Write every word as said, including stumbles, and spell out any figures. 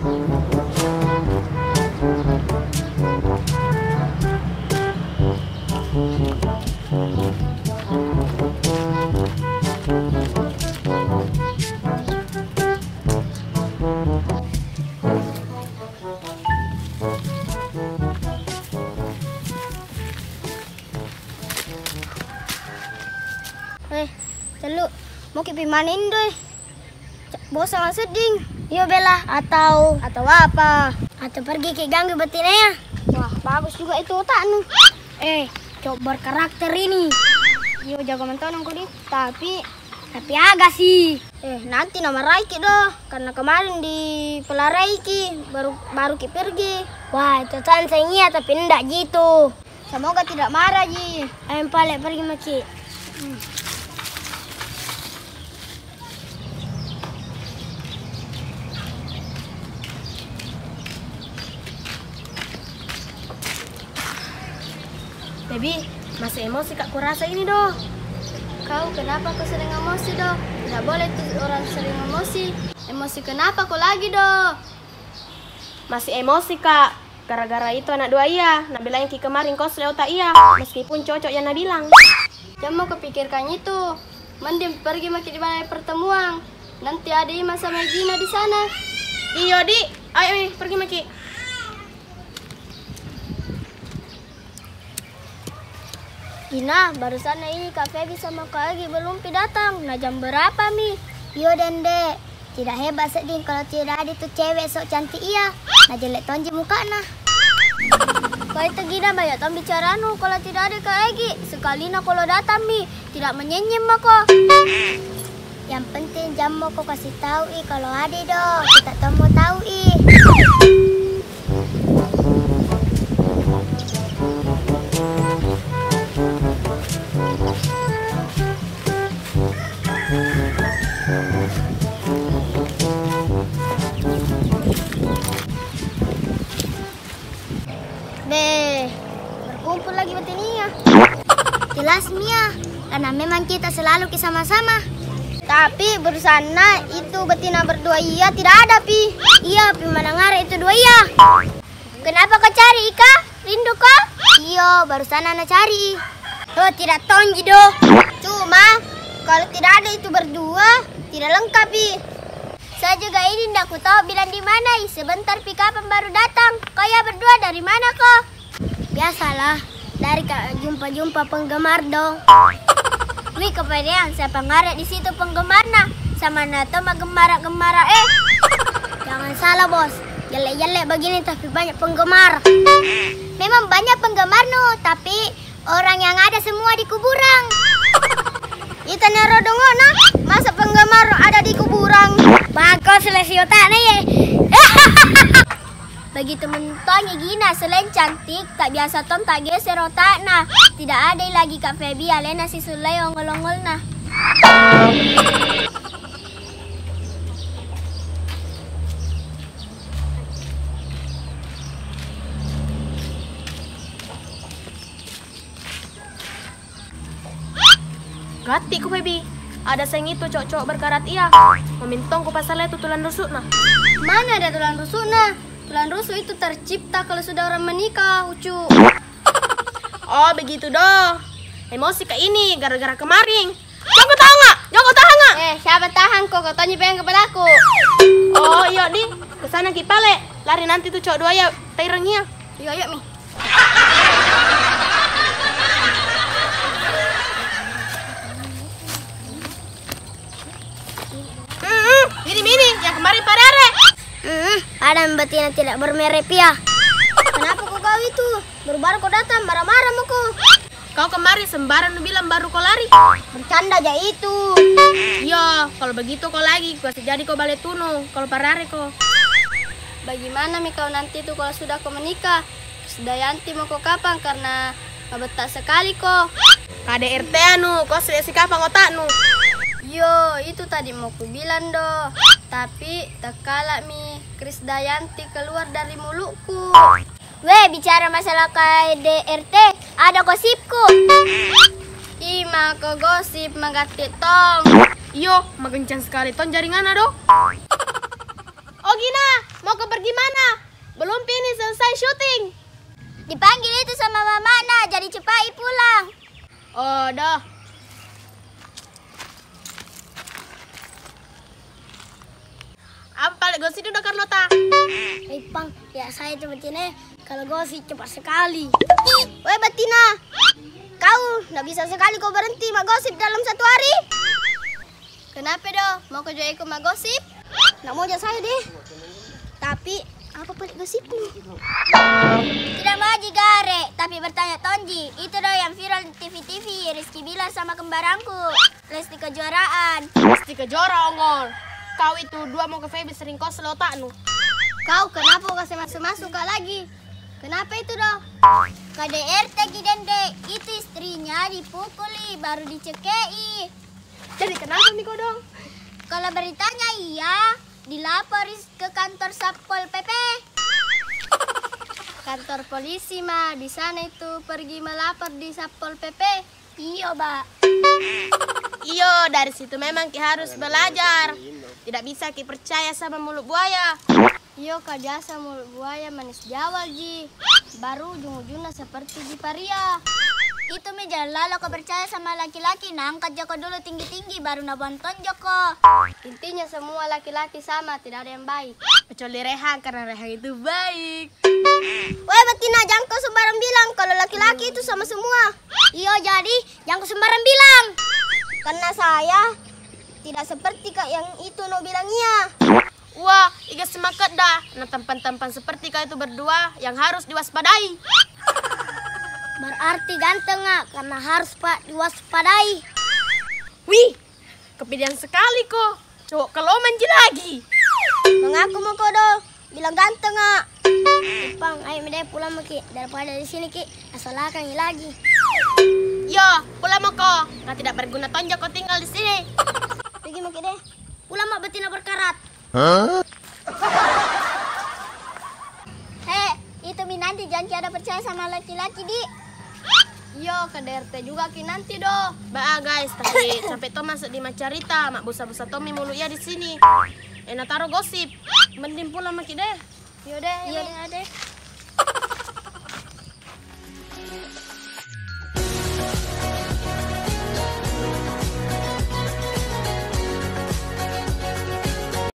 Eh, Celu, mau ki pi mana ini, doi? Bosan seding. Iyo, Bella, atau, atau apa? Atau pergi ki ganggu betina ya? Wah, bagus juga itu otakmu. Eh, cowok berkarakter ini. Iyo, jago mentonang ko di. Tapi, tapi aga sih. Eh, nanti na marahi ki do, karena kemarin dipelarai ki, baru, baru ki pergi. Wah, itu Sanseng iya, tapi ndak jitu. Semoga tidak marah ji. Ayo, pale, pergi maki. Hmm. Baby, masih emosi ka kurasa ini do. Kau kenapa kau sering emosi do? Tidak boleh tuh orang sering emosi. Emosi kenapa kau lagi do? Masih emosi ka. Gara-gara itu anak dua iya, na bilang ki kemarin kau sele otak iya, meskipun cocok yang na bilang. Jangan mau kepikirkan itu. Mending pergi maki di balai pertemuan. Nanti ada Ima sama Gina di sana. Iyo, di. Ayo, Mi, pergi maki. Gina, barusan na ini Kak Feby sama Kak Egi belum pi datang. Na jam berapa mi? Iyo, Dende. Tidak hebat sedih kalau tidak ada itu cewek sok cantik iya. Na jelek tonji mukana. Kau itu Gina, banyak tong bicaranu kalau tidak ada Kak Egi. Sekali na kalau datang mi, tidak menyenyem mako. Yang penting jam moko kasih tau i kalau ada do, kita tong mau tau i. Be, berkumpul lagi betina iya. Jelas mi iya, karena memang kita selalu ki sama-sama. Tapi barusan na itu betina berdua iya tidak ada pi. Iya pi, mana ngara itu dua iya. Kenapa kau cari i kah? Rindu kau? Iyo, barusan na cari i. Oh, tidak tonji do. Cuma kalau tidak ada itu berdua, tidak lengkap i. Saya juga ini ndak ku tahu bilang di mana i. Sebentar pi, kapan baru datang. Kau ya berdua dari mana ko? Biasalah, dari ka jumpa-jumpa penggemar dong. Wih, kepedean, siapa ngara di situ penggemarna? Sama na to ma gemara-gemara, eh. Jangan salah, Bos. Jelek-jelek begini tapi banyak penggemar. Memang banyak penggemarnu, tapi orang yang ada semua di kuburan. Ita nero dongokna, masa penggemar ada di kuburan? Bagus, selesai otakna ye. Begitu mentongi Gina, selain cantik, tak biasa tong tak geser otakna. Tidak ada lagi Kak Feby, alena si Sulay ongol-ongolna. Gati ku, Feby. Ada seng itu cowok-cowok berkarat iya. Memintong ku pasal itu tulang rusukna. Mana ada tulang rusukna? Tulang rusuk itu tercipta kalau sudah orang menikah, Ucu. Oh, begitu do. Emosi ka ini gara-gara kemarin. Joko tahan nggak? Joko tahan nggak? Eh, siapa tahan ko? Kau tonji pegang kepadaku. Oh, iyo di. Kesana ki pale. Lari nanti tuh cowok dua ya, tairang iya. Iyo, iyo mi. Mm-mm, ini mi ini yang kemarin parare. Mm-mm, ada betina tidak bermerek pia. Kenapa kau, kau itu? Baru-baru kau datang, marah-marah mako. Kau kemarin sembarang nu bilang baru kau lari. Bercanda ja itu. Iyo, kalau begitu kau lagi, ku kasih jadi kau bale tunu, kalau parare kau. Bagaimana mi kau nanti tu kalau sudah kau menikah? Krisdayanti mako kapang karena mabetta sekali ko. K D R T anu, kau sudah sikapang otaknu. Iyo, itu tadi mau ku bilang do. Tapi tak kala mi Krisdayanti keluar dari mulutku. Weh, bicara masalah K D R T, ada gosipku. Ih, mako gosip, magatti tong. Iyo, magencang sekali tong jaringanna do. Oh, Gina, Mau ke pergi mana? Belum pi ini selesai syuting. Dipanggil itu sama mamana, jadi cepat i pulang. Oh, dah. Apa pale gosip itu, Carlota? Eh, Pang, ya saya itu betina, kalau gosip cepat sekali. Weh, betina, kau ndak bisa sekali kau berhenti mak gosip dalam satu hari? Kenapa do? Mau ko juga ikut mak gosip? Ndak mau ja saya deh. Tapi, apa pale gosipmu? Tidak mau ji gare, tapi bertanya tonji. Itu do yang viral di T V T V, Rizky Bilar sama kembaranku. Lesti Kejuaraan. Lesti Kejuaraan, Ongol. Kau itu dua mau ke Feby sering kau selotaknu. Kau kenapa kasih masuk-masuk kau lagi? Kenapa itu do? K D R T ki dende, itu istrinya dipukuli, baru dicekei. Jadi kenapa mi kodong? Kalau beritanya iya, dilapor ke kantor Satpol P P. Kantor polisi ma, di sana itu pergi melapor di Satpol P P. Iyo, Ba. Iyo, dari situ memang ki harus belajar. Tidak bisa ki percaya sama mulut buaya. Iyo ka, biasa mulut buaya manis di awal ji, baru ujung-ujungnya seperti ji Paria. Itu mi, jangan lalo ko percaya sama laki-laki, naangkat joko dulu tinggi-tinggi, baru nabuang tonjok ko. Intinya semua laki-laki sama, tidak ada yang baik. Kecuali Rehan, karena Rehan itu baik. Weh, betina, jangko sembarang bilang kalau laki-laki itu sama semua. Iyo, jadi jangko sembarang bilang. Karena saya tidak seperti kak yang itu no bilang iya. Wah, iga semangat dah. Nah, tampan-tampan seperti kau itu berdua yang harus diwaspadai. Berarti ganteng, ah, karena harus pa diwaspadai. Wih, kepedean sekali ko. Cowok kaloman ji lagi. Mengaku mo ko do bilang ganteng, ah. Ipang, ayo mi deh pulang maki daripada di sini ki. Asal akang lagi. Yo, pulang mo ko. Kau tidak berguna tonjok ko tinggal di sini. Pergi maki deh. Pulang mak betina berkarat. Hah? He, itu mi nanti jangan ki ada percaya sama laki-laki, di. Iyo, K D R T juga ki nanti do. Ba, guys, tapi capek to masuk di macarita, mak busa-busa to mi mulut iya di sini. Eh, nataro gosip. Mending pulang maki deh. Iyo deh, iyo deh.